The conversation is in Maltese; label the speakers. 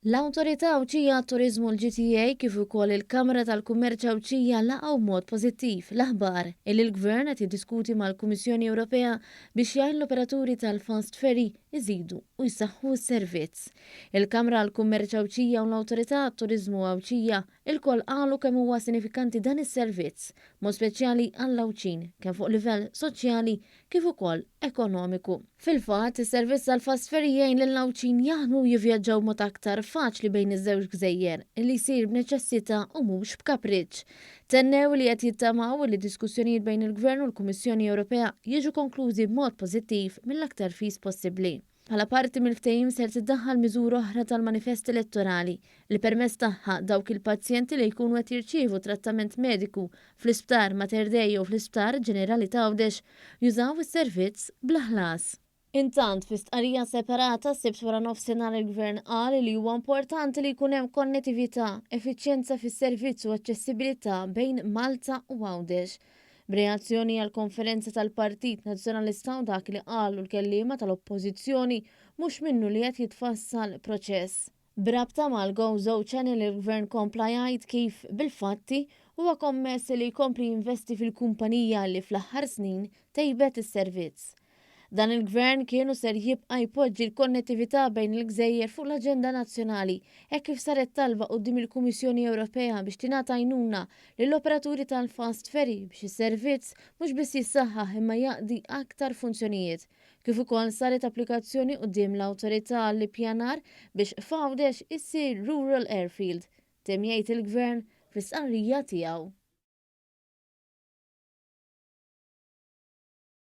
Speaker 1: L-Awtorità Għawdxija għat-Turiżmu l-GTA kif ukoll il-Kamra tal-Kummerċ Għawdxija laqgħu b'mod pożittiv l-aħbar illi l-Gvern qed jiddiskuti mal-Kummissjoni Ewropea biex jgħin l-operaturi tal-fast ferry iżidu u jsaħħu s-servizz. Il-Kamra għall-Kummerċ Għawdxija u l-Awtorità għat-Turiżmu Għawdxija lkoll qalu kemm huwa sinifikanti dan is-servizz, b'mod speċjali għall-Għawdxin, kemm fuq livell soċjali kif ukoll ekonomiku. Fil-fatt, is-servizz tal-fast ferry jgħin lill-Għawdxin jaħdmu u jivvjaġġaw b'mod aktar faċli bejn iż-żewġ gżejjer, li jsir b'neċessità u mhux b'kapriċċ. Tennew li qed jittamaw li d-diskussjonijiet bejn il-Gvern u l-Kummissjoni Ewropea jiġu konklużi b'mod pożittiv mill-aktar fis possibbli. Bħala parti mill-ftehim ser tiddaħħal miżura oħra tal-manifest elettorali li permezz tagħha dawk il-pazjenti li jkunu qed jirċievu trattament mediku fl-Isptar Mater Dei jew fl-Isptar Ġenerali t'Għawdex jużaw is-servizz bla ħlas. Intant, fi stqarrija separata s-Sibt waranofsinhar il-Gvern qal li huwa importanti li jkun hemm konnettività, effiċjenza fis-servizz u aċċessibilità bejn Malta u Għawdex. B'reazzjoni għall-konferenza tal-Partit Nazzjonalista u dak li qalu l-kelliema tal-Oppożizzjoni, mhux minnu li qed jitfassal proċess. B'rabta mal-Gozo Channel il-Gvern kompla jgħid kif, bil-fatti, huwa kommess li jkompli jinvesti fil-kumpanija li fl-aħħar snin tejbet is-servizz. Dan il-Gvern kien u ser jibqa' jpoġġi l-konnettività bejn il-gżejjer fuq l-aġenda nazzjonali hekk kif saret talba quddiem il-Kummissjoni Ewropea biex tingħata għajnuna lill-operaturi tal-fast ferry biex is-servizz mhux biss jissaħħaħ imma jaqdi aktar funzjonijiet kif ukoll saret applikazzjoni quddiem l-Awtorità għall-Ippjanar biex f'Għawdex issir rural airfield, temm jgħid il-Gvern fl-istqarrija tiegħu.